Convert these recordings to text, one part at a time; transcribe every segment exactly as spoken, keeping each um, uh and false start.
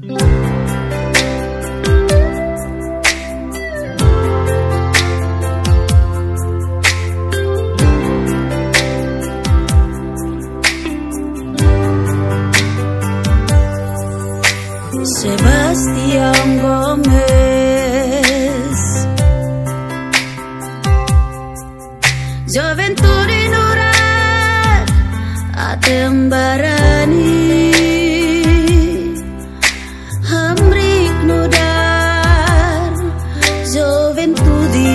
Sebastião Gomes, juventude nu'udar aten barani, hamriik nu'udar juventude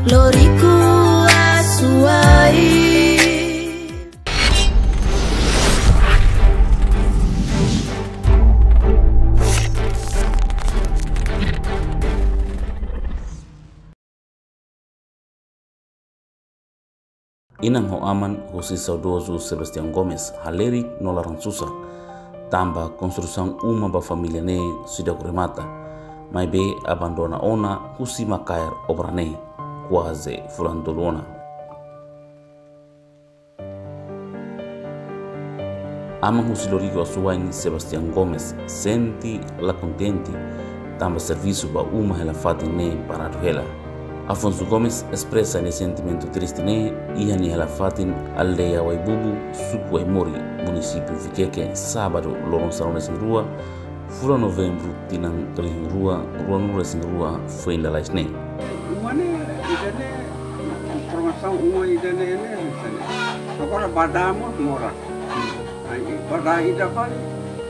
loriku asuwa'in. Inan ho aman husi saudozu Sebastião Gomes halerik no laran susar, tanba konstrusaun uma ba família ne'e seidauk remata, maibé abandona ona husi makaer obra ne'e kuaze fulan tolu ona. Aman husi loriku asuwa'in Sebastião Gomes sente la kontente, tanba servisu ba uma hela fatin ne'e paradu hela. Afonso Gomes espresa nia sentimentu triste ne'e iha nia hela fatin aldeia Waibubu, suku Aimori, munisípiu Viqueque, sábadu, loron sanulu-resin-rua, fulan Novembru, tinan rihun rua, ruanulu-resin-rua, foin lalais ne'e. Uma ne'e, ida-ne'e, informasaun uma ida-ne'e ne'e, ida-ne'e. Agora badan mós moras. Ai, badan ida fali,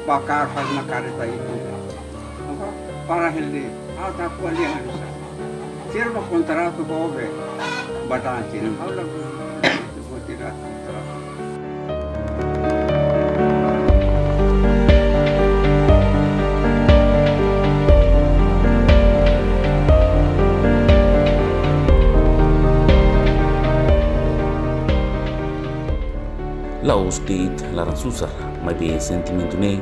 bakar fali mak kareta itu. Agora para hela de'it, ah, tak kuat dia harus. Firma kontratu ho be, badan sira. Ha'u la, ha'u la firma kontratu. La'ós de'it laran susar, maibé sentimentu ne'e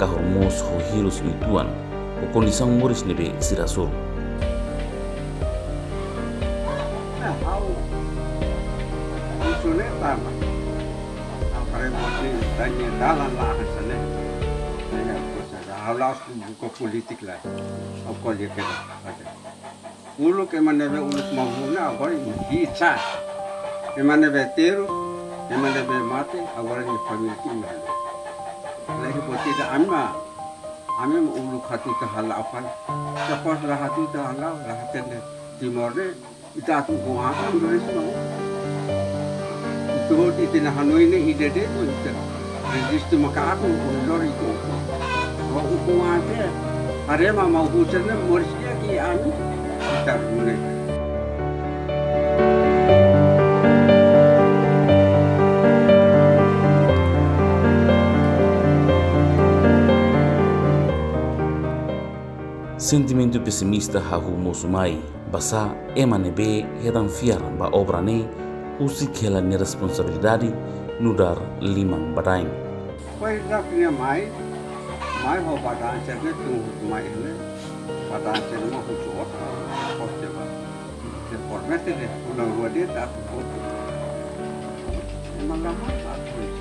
kahur moos ho hirus uitoan, ho kondisaun moris ne'ebé sira hasoru. Nah, ha'u, ha'u sulit tambah. Ha'u karena masih tanya dalan lah hasilnya. Saya bisa, ha'u la buka politik lah. Ha'u ko'alia kedas. Uluk ema ne'ebé uluk mamuna agora bisa. Ema ne'ebé terus, ema ne'ebé mate, agora nia família ke mate. Lagi buat tidak ama, ami mak uluk hatutan hala'o fali. Depois la hatutan hala'o, la hatene Timor ne'e, ita atu ukun-an, Indonézia mak. Ita hodi ita-nia hanoin ne'e ida de'it, ita rejistu maka atu, koridor itu. Ba ukun-an de'it, haree ema mak husu ne'e, moris di'ak iha ami, ita rune. Sentimentu pesimista hahú mosu mai, basá ema ne'ebé hetan fiar ba obra ne'e husik hela nia responsabilidade nu'udar liman badain. Pois la tinha mai, mai ho badan sira-ne'e tun mai ne'e, badan sira-ne'e mai husu otro, kos coba. Se promete de, fulan rua de'it atu hotu. Ema la mak atu.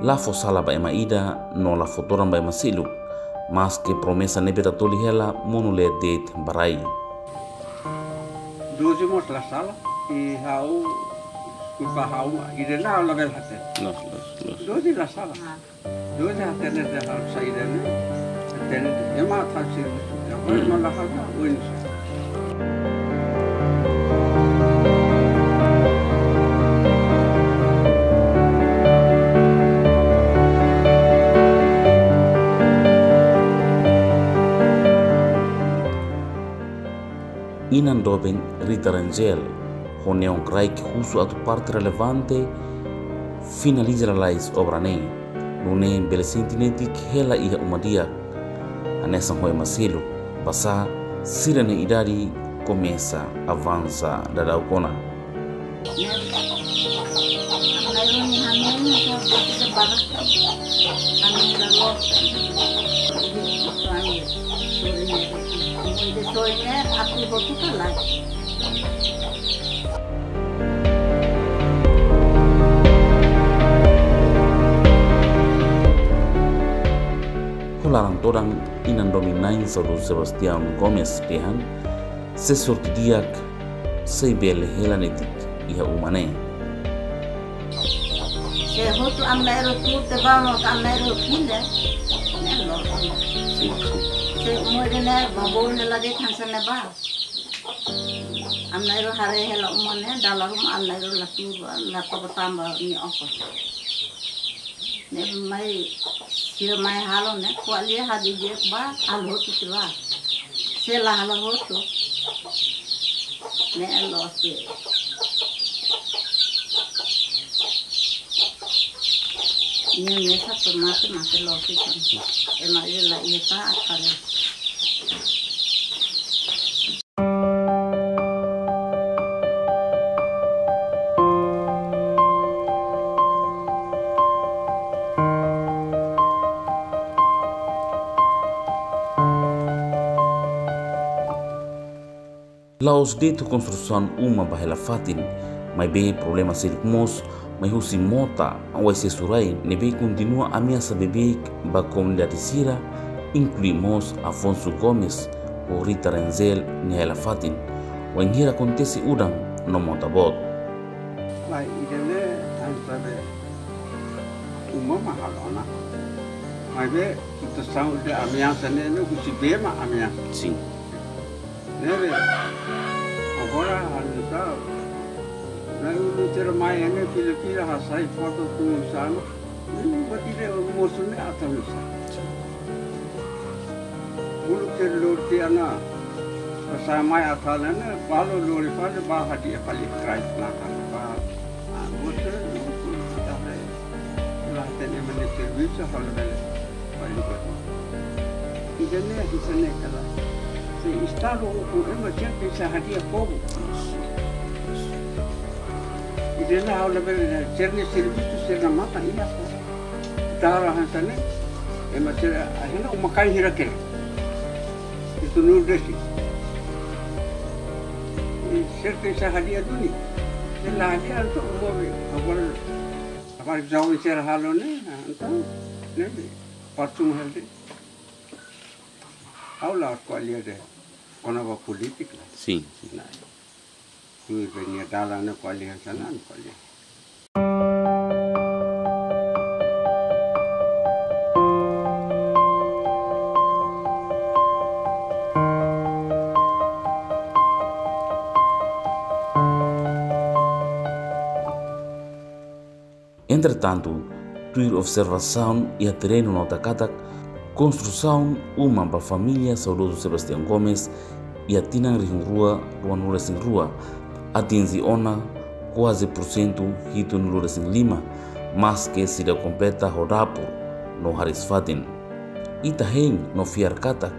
La fó sala ba ema ida, no la fó todan ba ema seluk. Maske promesa ne'ebé tatoli hela, monu leet de'it ba rai. Doze mós la sala, i ha'u, kulpa ha'u, ida-ne'e ha'u labele hatene. Loos, loos, loos. Doze la sala. Doze hatene de'it ha'u saida ne'e, hatene de'it. Ema atu servisu. Ya, hmm, ema la halo, win. Inan doben Rita Rangel, ho neon kraik husu atu parte relevante finaliza lalais obra ne'e. Nune'e bele sente netik hela iha uma di'ak. Hanesan ho ema seluk, basá sira-nia idade komesa avansa daudauk ona. Ho laran todan, inan domin-na'in saudozu Sebastião Gomes dehan, sei sorte di'ak, sei bele hela netik iha uma ne'e. Se hotu Aman Nai Rua tuur tebal no Aman Nai Rua fila, ne'e loos. Sin, sin. Se moe ne'e ba bolu hela de'it hanesan ne'ebá. Aman Nai Rua haree hela uma ne'e, dala ruma Aman Nai Rua la tuur, la toba tanba nia okos. Ne'e mai, sira mai halo ne'e, ko'alia hadi'a ba, halo hotu tiha. Se la halo hotu, ne'e loos de'it. Nia mesak to'o mate, mate loos de'it. Ema ida la iha tan, akale. La'ós de'it konstrusaun uma ba hela fatin, maibé problema seluk mós mai husi mota Wai Sesurai ne'ebé kontinua ameasa beibeik ba komunidade sira, inklui mós Afonso Gomes ho Rita Renzel nia hela fatin, wainhira akontese udan no mota boot. Lae, ida-ne'e hanesan ne'e, uma mak halo ona. Maibé situasaun de ameasa ne'e, ne'e husi bee mak ameasa. Sin. Ne'ebé, agora, anu, tá, na, unu tera mai, ne'e, fila-fila, hasai foto, tun, sano, ne'e, buat ida, mosu ne'e, atan, sa. Uluk tera lori tiha ona, pasar mai atan, ne'e, balu lori fali, ba hadi'a fali, krai, na, ba, ah, mosu, mosu, tá, ne'e. Ita hatene ema nia servisu halo bele. Bali ko. Ida-ne'e, ida-ne'e kala. Se Estadu ukun ema sira tenke hadi'a povu. Ida-ne'e halo bele sira-nia servisu sira-nia matan iha. Tara hanesan ne'e. Ema sira, ah, ema uma kain hira kere. Ita Nordeste. Sira tenke hadi'a duni. Se la hadi'a entaun uma be. Agora Agora jovens sira halo ne'e, ah, entaun, ne'e, parte uma helde. Ha'u la'ós ko'alia de'it kona-ba polítika. Sin, sin. Ne'e. Tuir be nia dalan ne'e ko'alia hanesan ne'e, ko'alia. Entretantu, tuir observasaun iha terrenu nota katak, konstrusaun uma ba família saudozu Sebastião Gomes iha tinan rihun rua ruanulu-resin-rua atinje ona kuaze porsentu hitunulu-resin-lima, maske seidauk kompleta ho dapur no hariis-fatin. Ita hein no fiar katak,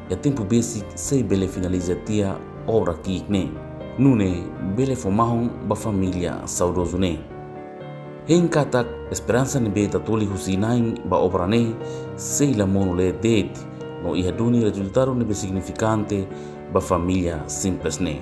iha tempu besik sei bele finaliza tiha obra ki'ik ne'e. Nune'e bele fó mahon ba família saudozu ne'e. Hein katak esperansa ne'ebé tatoli husi na'in ba obra ne'e sei la monu lee de'it, no iha duni rezultadu ne'ebé signifikante ba família simples ne'e.